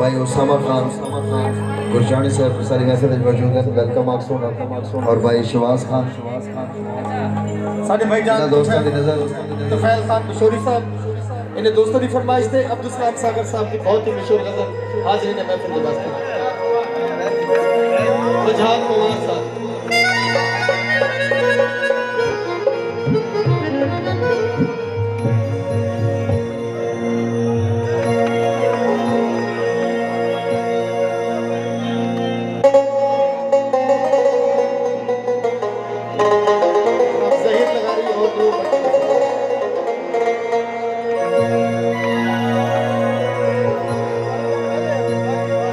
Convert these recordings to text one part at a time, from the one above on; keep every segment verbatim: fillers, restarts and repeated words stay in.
بھائی اسامہ خان گرجانی صاحب ساری محفل وچ موجود ہیں، ویلکم آکھسوں انہاں کوں، اور بھائی شواز خان، ساݙے بھائی جان انہاں دوستاں دی نظر۔ طفیل خان مشوری صاحب، انہیں دوستاں دی فرمائش تے عبدالسلام ساگر صاحب دی بہت ہی مشہور غزل حاضرین محفل دے واسطے۔ سجاد پوار صاحب۔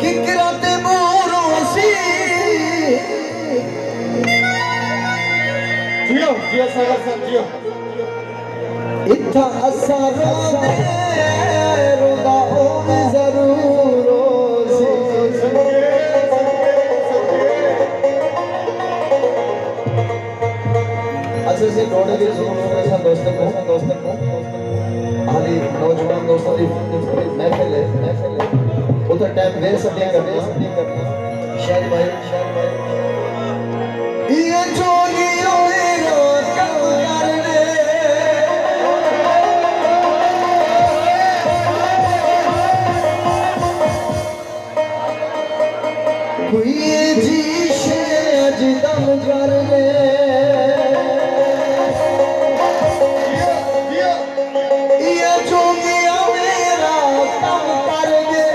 ککراں تے ٻوروں اسی۔ جیو، جیو ساگر صاحب، جیو۔ اتھاں اساں روندے، روندا او وی ضرور ہوسی۔ اچھا، اسی ڈوڑے دی ضرور اساں دوستاں کوں، دوستاں کوں، حالی نوجوان دوستاں دی محفل ہے، محفل ہے۔ اتھاں ٹائم ویسٹ نہیں کرنا۔ شاہد بھائی، شاہد بھائی۔ ایہ چولیاں میرا کم کر ݙے۔ کوئی جی شے اڄ دم کر ݙے۔ ایہ چولیاں میرا کم کر ݙے۔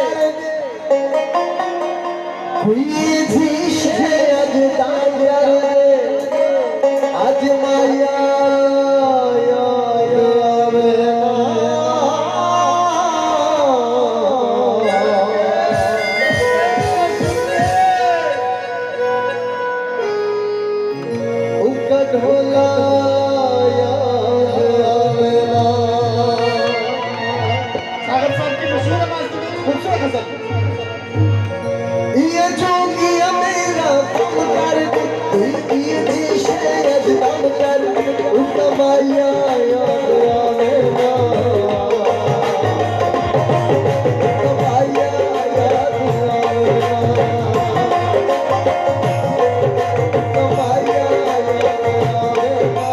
کوئی تھی شے اڄ تاں یار، اڄ مایا یاد آوے نا۔ اکا ڈھولا یاد آوے نا۔ ساگر صاحب کی مشہور آواز کے خوبصورت غزل۔ ایہ چوکیاں میرا کم کر ݙتی، ایہ جی شے اڄ دم کر ݙتی، اتم آیا یاد آوے نا۔ اتم آیا یاد آوے نا۔ اتم آیا یاد آوے نا۔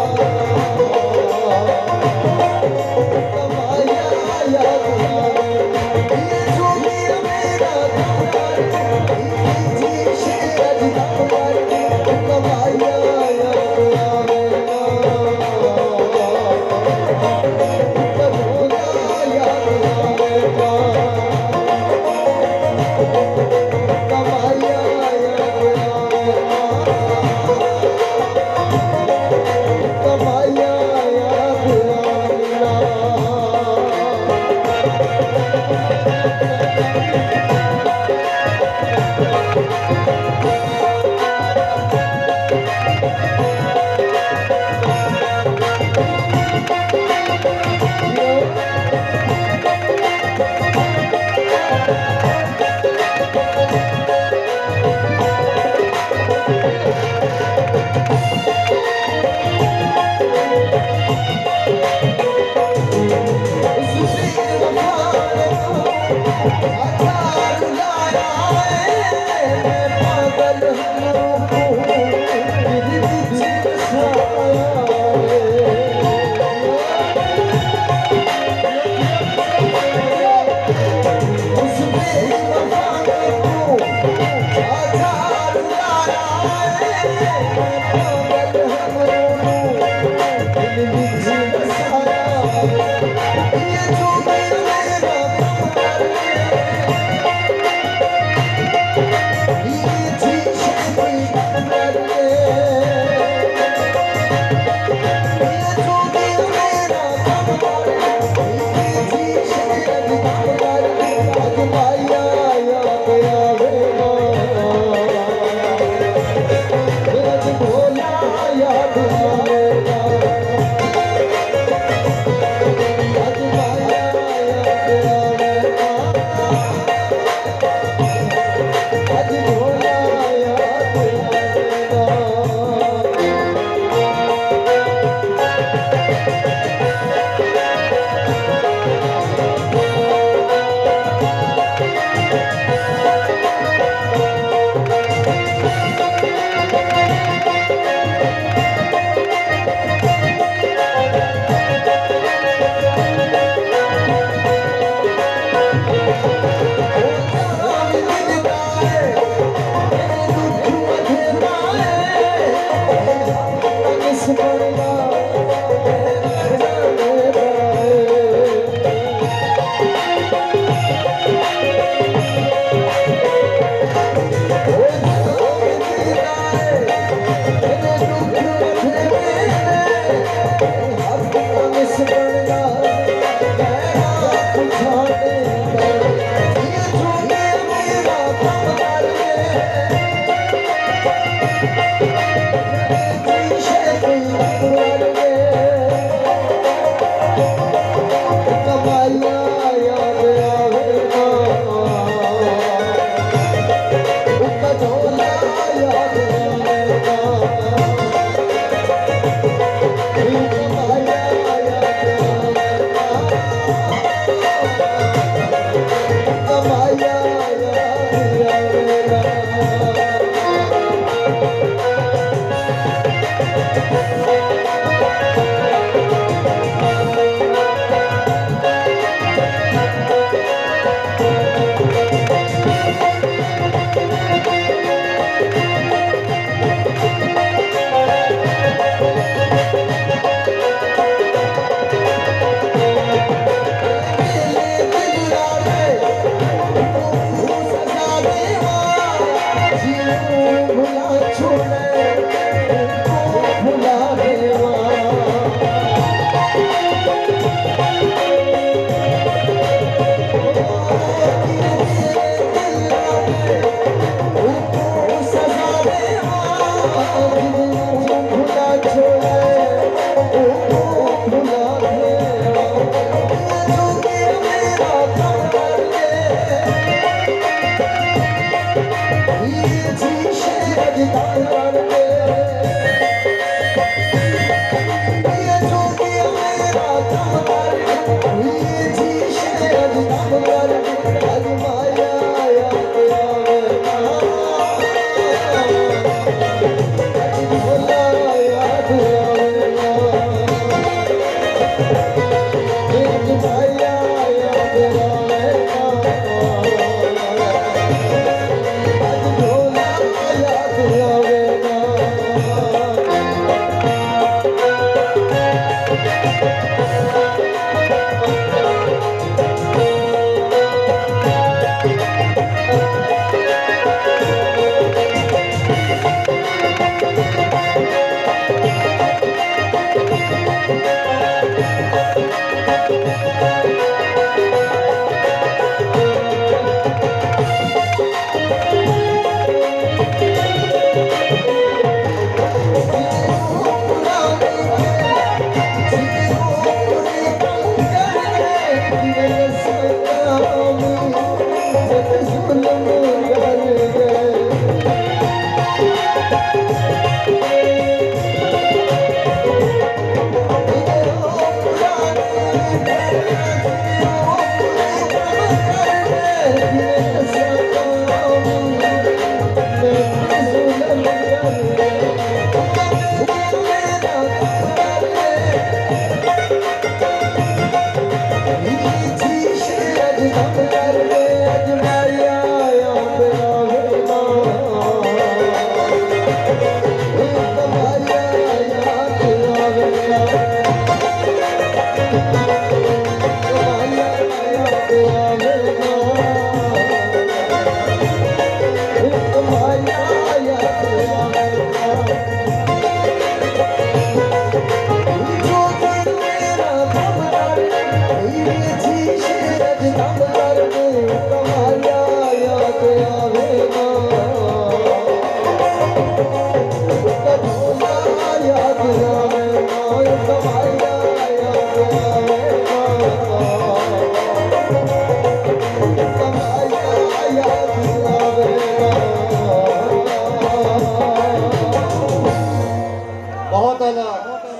بہت اعلیٰ،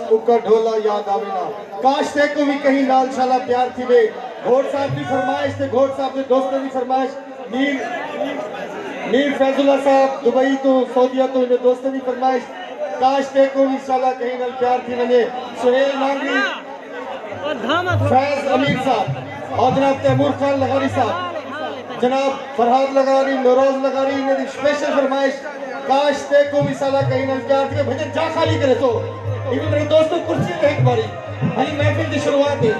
ککڑ ڈھولا یاد آوے نا۔ کاش تیکوں وی کہیں نال شالا پیار تھیوے۔ گھوڑ صاحب دی فرمائش تے گھوڑ صاحب دے دوستاں دی فرمائش۔ میر، میر فیض اللہ صاحب دبئی توں، سعودیہ توں، انہاں دوستاں دی فرمائش۔ کاش تیکوں وی شالا کہیں نال پیار تھی ونڄے۔ سہیل نانگری، فیض امیر صاحب اور جناب تیمور خان لغاری صاحب۔ جناب فرہاد لغاری، نوروز لغاری، انہاں دی سپیشل فرمائش، کاش تیکوں وی ساݙا کہیں نال پیار تھیوے۔ بھڄن جا خالی کرے سو۔ ایویں میرے دوستو، کرسی تے ہک واری بھلی محفل دی شروعات ہے۔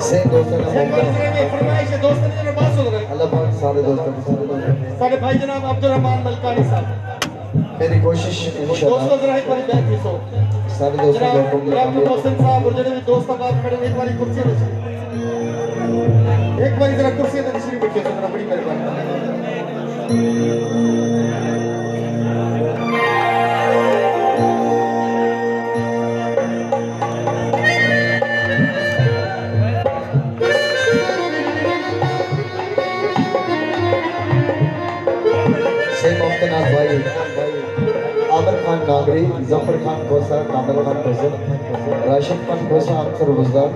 سائیں، دوستاں دا ہک واری موقع۔ ذرا میں فرمائش ہے، دوستاں دی ذرا بات سن رہے۔ اللہ پاک سارے دوستاں کوں، سارے دوستاں کوں۔ ساݙے بھائی جناب عبدالرحمان ملکانی صاحب۔ میری کوشش انشاءاللہ۔ دوستو، ذرا ہک واری بیٹھ تھی سو۔ سارے دوستاں دا جناب حکم غلام محسن صاحب اور جڑے بھی دوست احباب کھڑے ہیں، ایک باری کرسی دے۔ ایک باری ذرا کرسی تے تشریف رکھیے سو، ذرا بڑی مہربانی۔ سئیں مفت ناز بھائی، عامر خان ناگری، ظفر خان کھوسہ، کامل خان کھوسہ، راشد خان کھوسہ، اختر بزدار،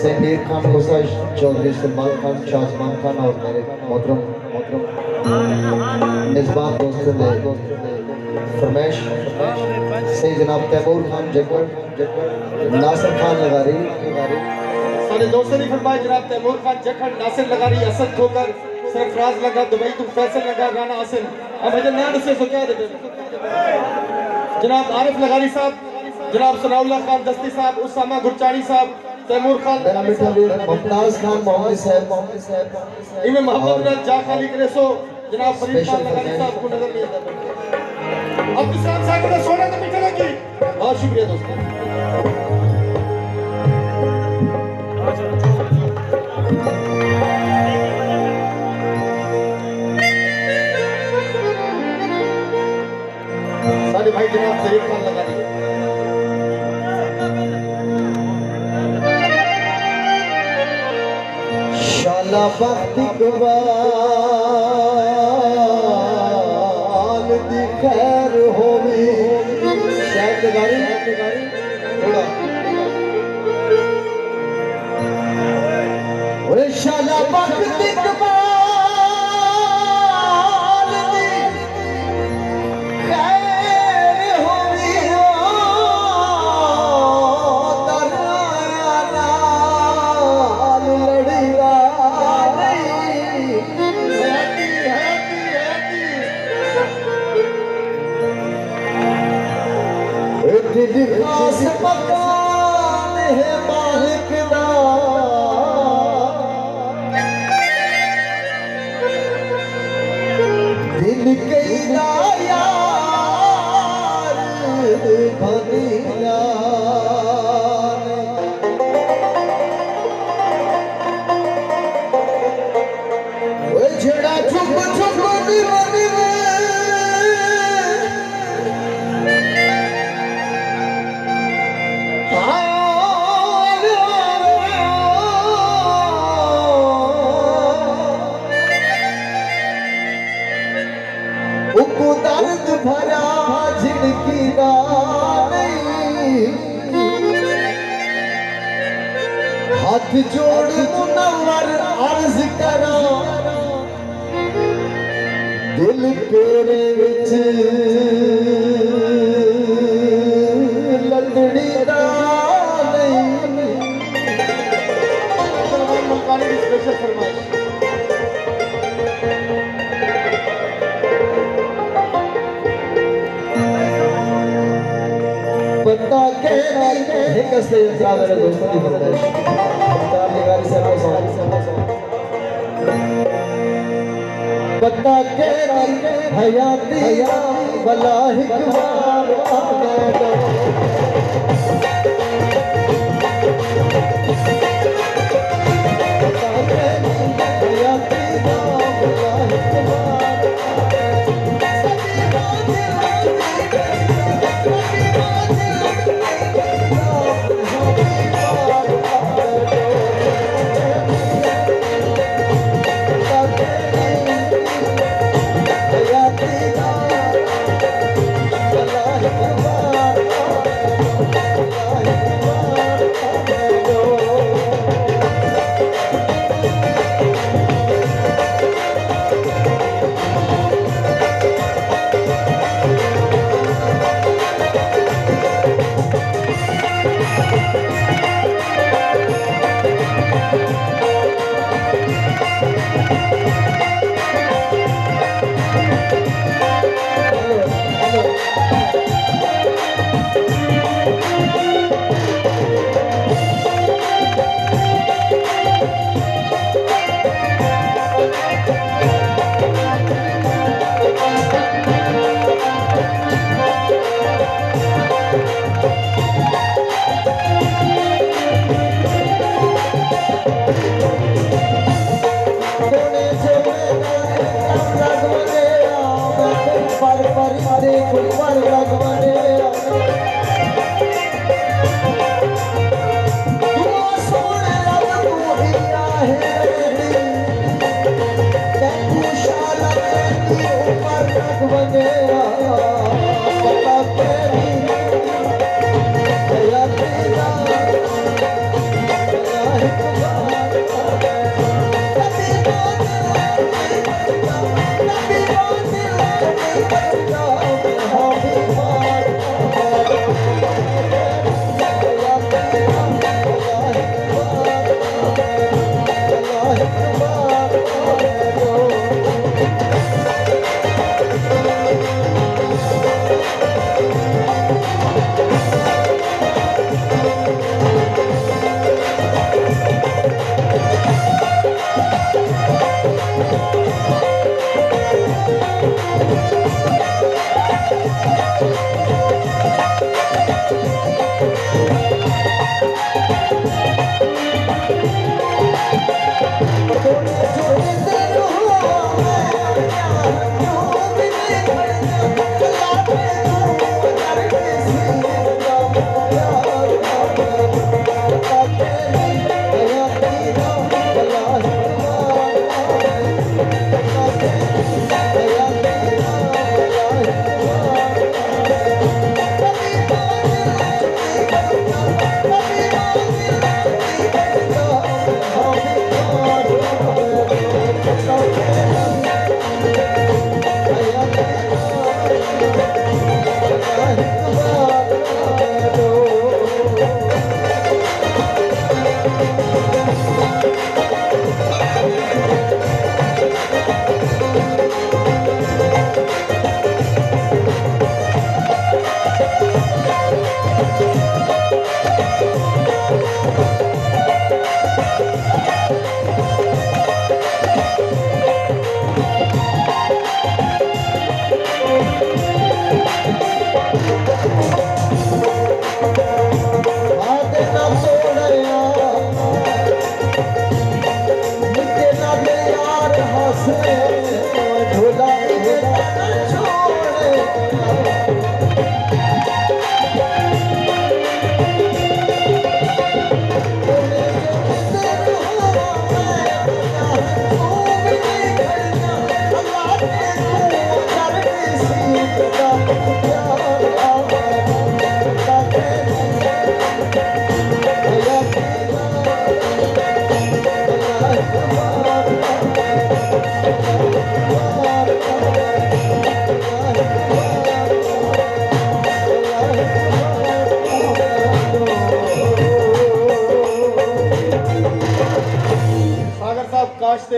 سئیں میر خان کھوسہ، چوہدری سلمان خان، شاہ زمان خان اور میرے محترم، محترم میزبان دوستوں دے فرمائش، سئیں جناب تیمور خان جکڑ، ناصر خان لغاری۔ سارے دوستوں دی فرمائش، جناب تیمور خان جکڑ، ناصر لغاری، اسد کھوکر، سرفراز لگا، دبئی تو فیصل لگا، رانا حسن۔ اب بھجن نہ ݙسے سو کیا دے۔ جناب عارف لغاری صاحب، جناب ثناء اللہ خان دستی صاحب، اسامہ گرچانی صاحب، تیمور خان میرا میٹھا ویر ممتاز خان محمد صاحب۔ ایویں محبت نال جا خالی کرے سو، جناب فرید خان لغاری صاحب کو نظر نہیں آتا۔ عبدالسلام صاحب کو سونا تو میٹھا لگی۔ بہت شکریہ دوستو۔ ساݙے بھائی جناب ظہیر خان لغاری۔ شالا بخت اقبال دی خیر ہووی۔ شاید لغاری تھوڑا۔ اوئے شالا بخت اقبال دی خیر ہووی، او ترانا نال لڑیدا نہیں۔ اے دل خاص مکان ہے مالک دا، دل کئی دا یار بھنیدا۔ اوئے جھڑا چپ چپ نو نو حال اکوں درد بھرا جھنکی دا نہیں۔ ہتھ جوڑ منور عرض کراں، دل پیریں وچ لتڑی دا نہیں۔ ملکانی دی سپیشل فرمائش۔ پتہ کیڑھی، ہک استے اعتراض والے دوستاں دی فرمائش۔ مختار لغاری صاحب کو سوال۔ پتہ کیڑھی حیاتی ولا ہک بار آ ڳئے۔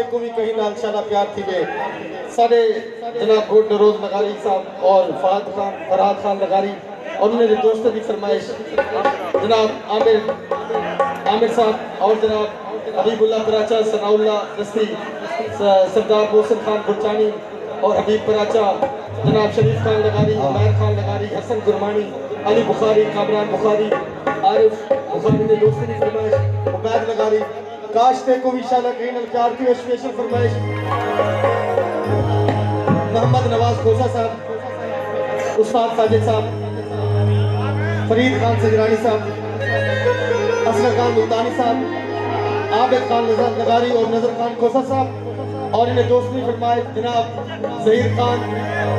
کوں وی کہیں نال شالا پیار تھیوے۔ ساݙے جناب گڈ نوروز لغاری صاحب اور فہد خان، فرہاد خان لغاری اور انہیں دے دوستاں دی فرمائش، جناب عامر، عامر صاحب اور جناب حبیب اللہ پراچا، ثناء اللہ دستی، س-، سردار محسن خان گرچانی اور حبیب پراچا، جناب شریف خان لغاری، عمیر خان لغاری، حسن گرمانی، علی بخاری، کامران بخاری، عارف بخاری دے دوستاں دی فرمائش، عبید لغاری۔ کاش تیکوں وی شالا کہیں نال پیار تھیوے۔ اسپیشل فرمائش محمد نواز کھوسہ صاحب، استاد ساجد صاحب، فرید خان سجرانی صاحب، اصغر خان ملتانی صاحب، عابد خان نظر لغاری اور نظر خان کھوسہ صاحب، اور انہیں دوستاں دی فرمائش جناب ظہیر خان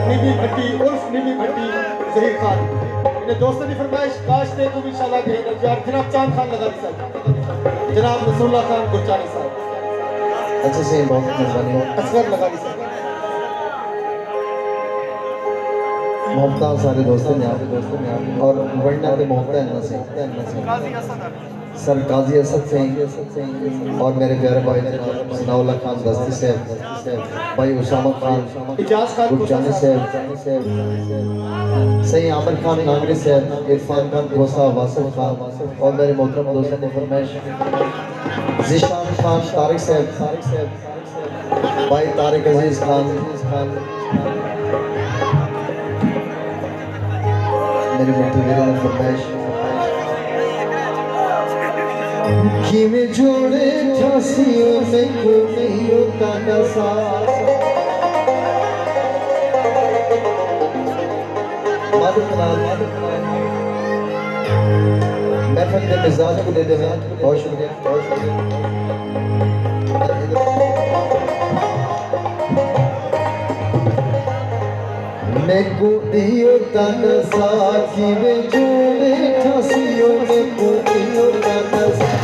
نیبی بھٹی عرف نیبی بھٹی ظہیر خان۔ انہیں دوستاں دی فرمائش، کاش تیکوں وی شالا کہیں نال پیار، جناب چاند خان لغاری صاحب، جناب نصراللہ خان گرچانی صاحب۔ اچھا سئیں، بہت مہربانی۔ اصغر لغاری صاحب۔ محبتاں سارے دوستاں دیاں اور ونڈاں تے محبتاں ہن سئیں۔ سر قاضی اسد سئیں اور میرے پیارے بھائی جناب ثناء اللہ خان دستی صاحب، بھائی اسامہ خان اجاز خان گرچانی صاحب، سئیں عامر خان نانگڑی صاحب، عرفان خان کھوسہ، واصف خان اور میرے محترم دوستاں دی فرمائش، ذیشان خان طارق صاحب، بھائی طارق عزیز خان، میرے مٹھے ویرے دی فرمائش۔ کیویں جوڑے ٹھاسی او میکوں ایہو تاں ݙسا۔ محفل دے مزاج کوں ݙیہدے ہوئے بہت شکریہ۔ میکوں ایہو تاں ݙسا کیویں جوڑے ٹھاسی او، میکوں ایہو تاں ݙسا۔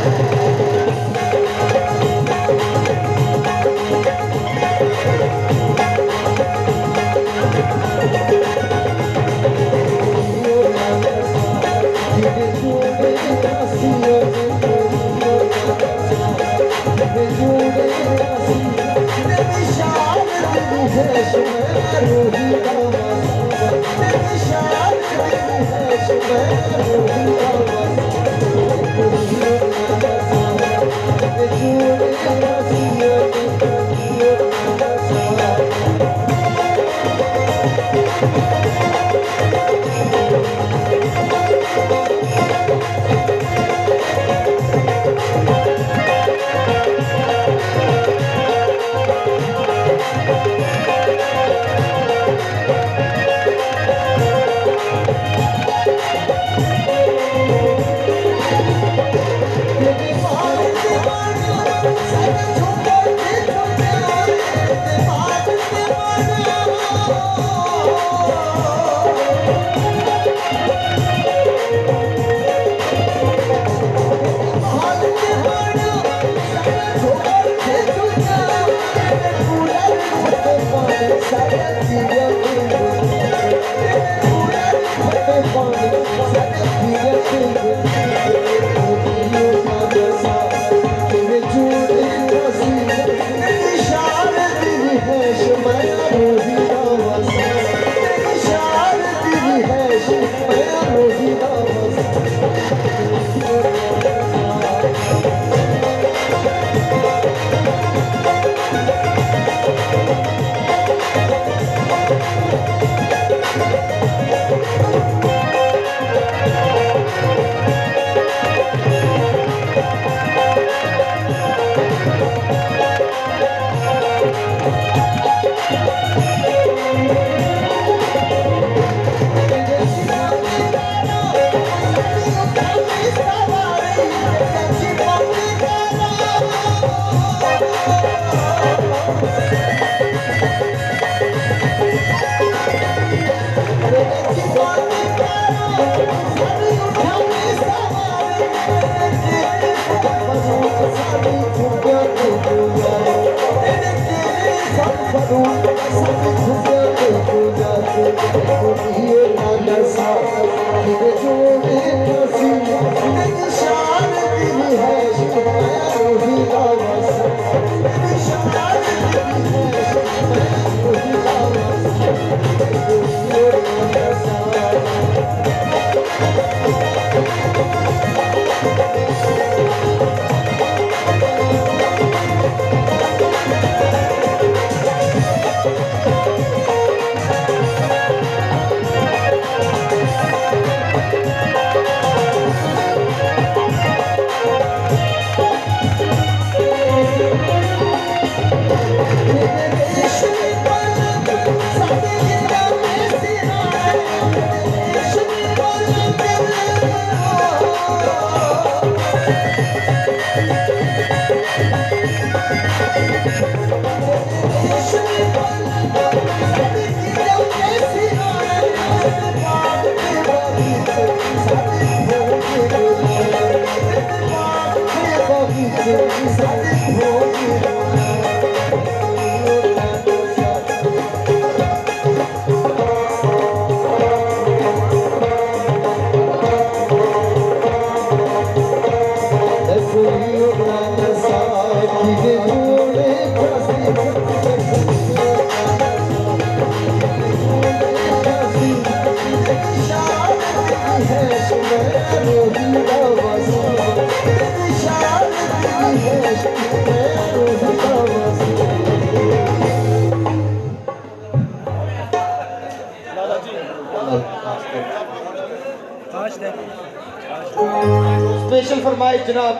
فرمائش جناب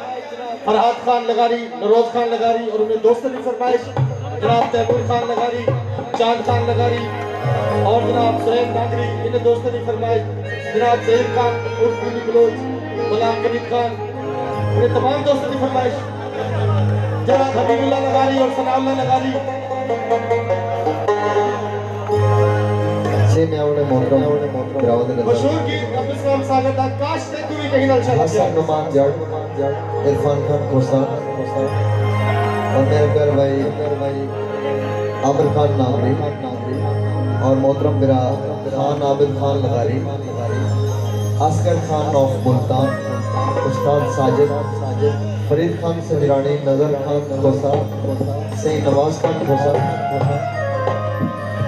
فرہاد خان لغاری، نوروز خان لغاری اور انہیں دوستوں دی فرمائش جناب تیمور خان لغاری، چاند خان لغاری اور جناب سہیل ناگری، انہیں دوستوں دی فرمائش جناب ظہیر خان عرف بلی بلوچ، غلام غنی خان، انہیں تمام دوستوں دی فرمائش جناب حبیب اللہ لغاری اور ثناء اللہ لغاری۔ سے میں اپنے محترم براؤں دے نظر مشہور گیت عبدالسلام ساگر دا کاش تیکوں وی کہیں نال شادی حسن نعمان جٹ، عرفان خان کھوسہ اور میرے پیارے بھائی عامر خان ناگری اور محترم برا خان عابد خان لغاری، اصغر خان آف ملتان، استاد ساجد، فرید خان سنجرانی، نذر خان کھوسہ، سئیں نواز خان کھوسہ،